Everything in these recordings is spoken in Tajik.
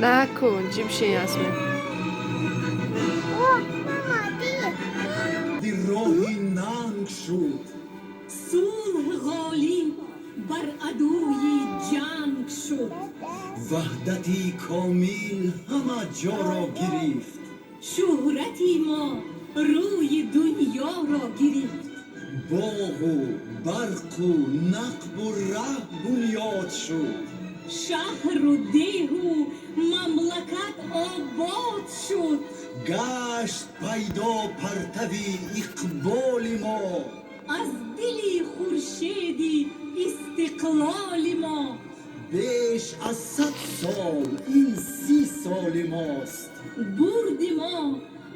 Накун, ҷимшин, Ясмин. Роҳи нанг шуд. Сулҳ ғолиб бар адуи ҷанг шуд. Ваҳдати комил ҳама ҷоро гирифт. Шӯҳрати мо рӯи дунёро гирифт. Боғу барқу нақбу раҳ бунёд шуд. Шаҳру деҳу мамлакат обод шуд. Гашт пайдо партави иқболи мо. Аз дили хуршеди истиқлоли мо. Беш аз 100 сол ин 30 соли мост. Бурди мо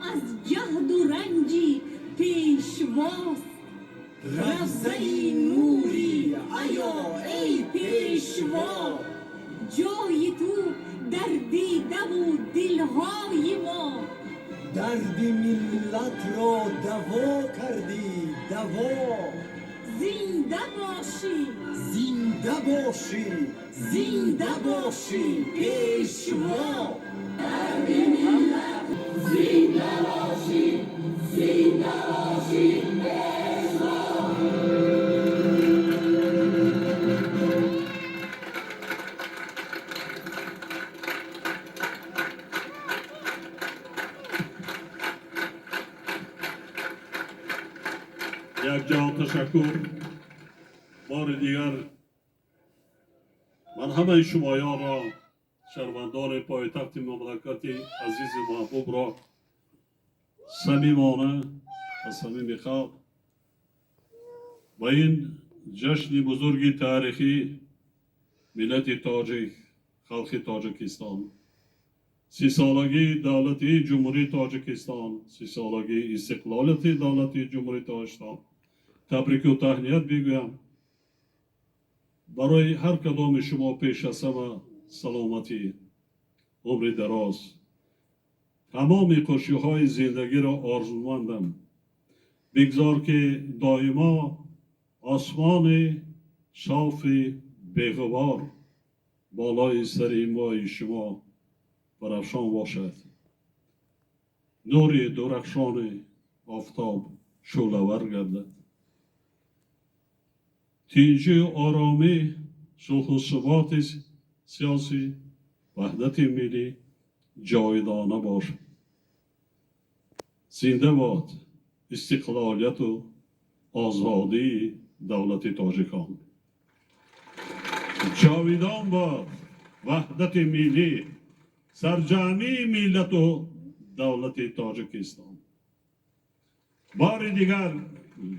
аз ҷаҳду ранҷи пешвост. Равзаи нури аё эй пешво. Ҷои ту дар дидаву дилҳои мо. Дарди миллатро даво кардӣ, даво. Зинда бошӣ. Зинда бошӣ, зинда бошӣ, пешво. Дарди миллат зинда бошӣ, зинда бошӣ, пешво. Як ҷаҳон ташаккур. Бори дигар ман ҳамаи шумоёнро, шаҳрвандони пойтахти мамлакати азизи маҳбубро самимона ва самими қалб ба ин ҷашни бузурги таърихӣ миллати тоҷик, халқи Тоҷикистон, 30-солагии давлатии Ҷумҳурии Тоҷикистон, 30-солагии истиқлолияти давлатии Ҷумҳурии Тоҷикистон табрику таҳният мегӯям. Барои ҳар кадоми шумо пеш аз ҳама саломатӣ, умри дароз, тамоми хушиҳои зиндагиро орзумандам. Бигзор ки доимо осмони софи беғубор болои сари мои шумо барафшон бошад. Нури дурахшони офтоб шӯълавар гардад. Тинҷию оромӣ, сулҳу суботи сиёсӣ, ваҳдати миллӣ ҷовидона бошад. Зинда бод истиқлолияту озодии давлати тоҷикон. Ҷовидон бод ваҳдати миллӣ, сарҷамъии миллату давлати Тоҷикистон. Бори дигар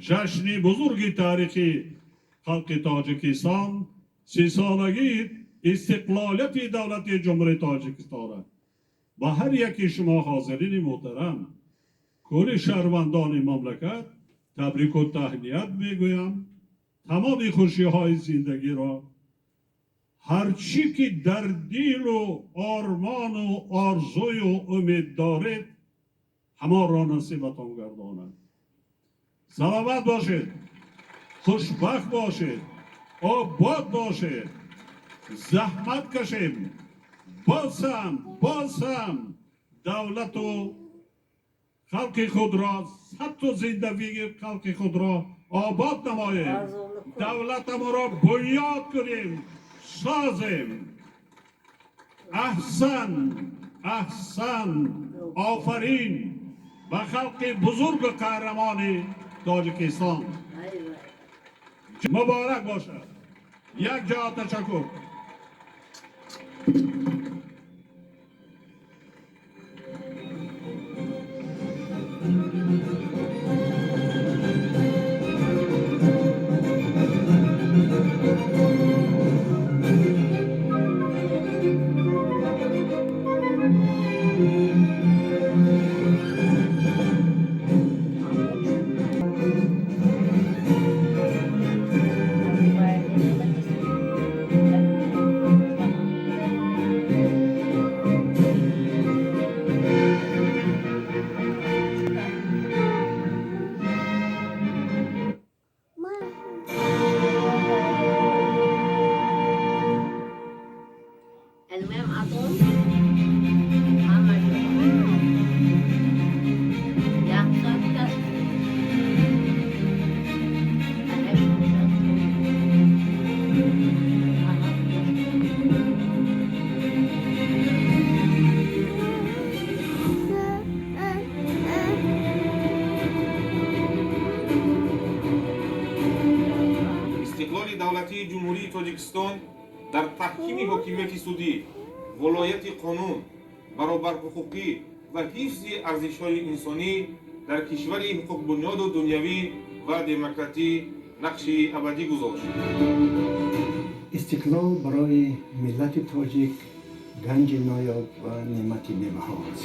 ҷашни бузурги таърихӣ халқи Тоҷикистон, 30-солагии истиқлолияти давлати Ҷумҳурии Тоҷикистонро ба ҳар яки шумо ҳозирини муҳтарам, кулли шаҳрвандони мамлакат табрику таҳният мегӯям. Тамоми хушиҳои зиндагиро, ҳарчӣ ки дар дилу ормону орзую умед доред, ҳамонро насибатон гардонад. Саломат бошед, хушбахт бошед, обод бошед, заҳмат кашем, боз ҳам, боз ҳам давлату халқи худро, сатҳу зиндагии халқи худро обод намоем, давлатамонро бунёд кунем, созем. Аҳсан, аҳсан, офарин ба халқи бузургу қаҳрамони Тоҷикистон. Муборак бошад. Як ҷаҳон ташаккур. المهم عطون. Тоҷикистон дар таҳкими ҳокимияти судӣ, волояти қонун, баробарҳуқуқӣ ва ҳифзи арзишҳои инсонӣ дар кишвари ҳуқуқбунёду дунявӣ ва демократӣ нақши абадӣ гузошт. Истиқлол барои миллати тоҷик ганҷи ноёб ва неъмати бебаҳо аст.